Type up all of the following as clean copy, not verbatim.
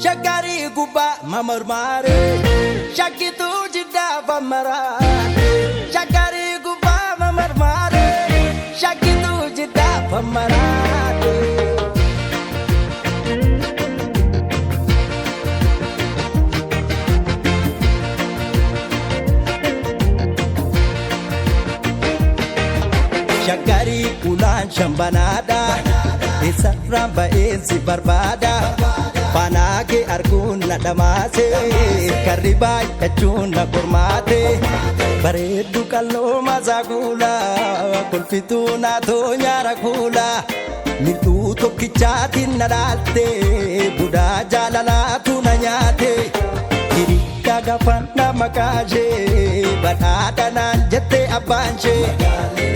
Shakari gubbaa mamarmaare shakkituu jiddaa famaraate shakari gubbaa mamarmaare shakkituu jiddaa famaraate. Shakari ulaan shambanaadha eessarraan ba'eensi barbaada. Faanaa kee arguun na dhamaase karri baay'achuun na qormaate bareeddu qalloo masaa kuula kolfituu naatoo nyaara kuula mil'uu tokkichaatiin na dhaalte budaa jaalalaatu na nyaate hirikkaa gaafannaa maqaashee badhaadha naan jette abbaan ishee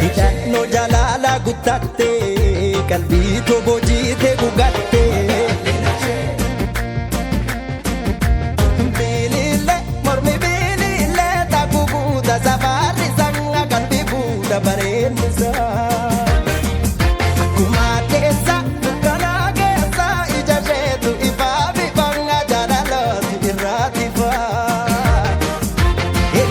hidhannoo jaalalaa guttatte qalbii tobojiite gugatte. Bilile mormi bilile takku buuta safarri sanga qalbii buuta bareennisa. Akkuma keessa dukkanaa keessa ija isheetu ifaa bifanga jaalalooti irraati faa.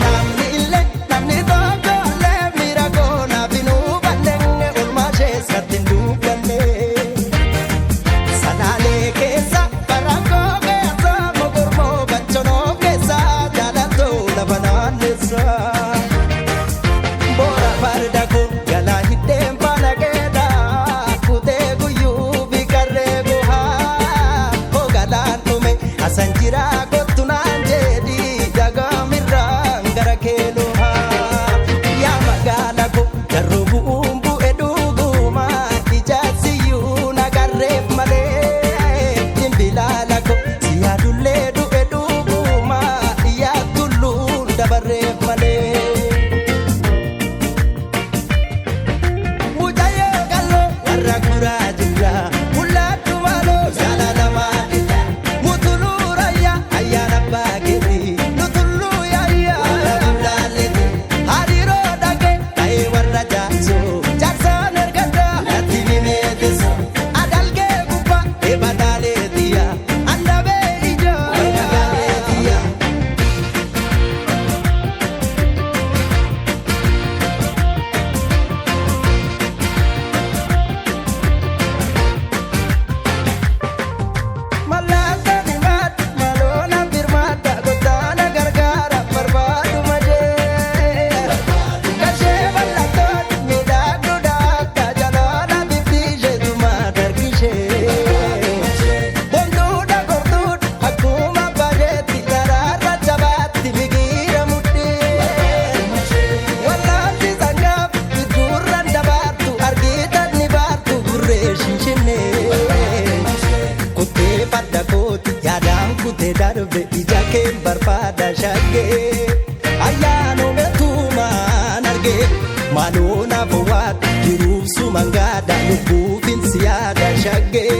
Namni illee namni tokko illee miira koonaaf hin hubanne olmaa ishees natti hin dubbanne. Salaalee keessa barankoo keessa mogormoo bachonoo keessa jaalatoo lafa naannessa. Boora farda koo jalaa hidheen faana keedha kutee guyyuu fi qarree gohaa hoogalaan dhume asan jira kottu naan jedhi jagaamirraan gara keeloohaa. Yaa magaala koo jarroo bu'uun bu'e dhuguma ijaarsiyyuu na qarreef malee dhimbilaala koo si yaadullee du'e dhuguma yaa tulluun dabarreef malee. Mucayyoo qalloo warra guraa jira mul'attu maaloo jaalalamaa dha mutuluu raayyaa ayyaana abbaa keetii nutulluu yaayyaa warra bulaalleeti hariiroo dhagee ta'ee warra jaarsoo jaarsaan ergaddaa natti mimeetisu adalgee gubbaa eebataaleetiya andabee ijaa warra gaaleetiya. Mallattoo diimaadha maloona birmaadha gotaana gargaara barbaadu malee. Gashee mallattoon miidhagduudha akka jaloona bifti isheetuma dargishee. Bontuudha gortuudha akkuma bareetti daraarra jabaatti biqiira mudhii. Wallaanti sangaaf gurraan dabaartu argitan ni baartu gurree shinshinnee. Kutee farda kooti yaadaan kutee darbe ija kee barbaada shaggee. Ayyaanuma tuumaan argee maaloo naaf waata jiruuf sumaan gaada lubbuufin si yaada shaggee.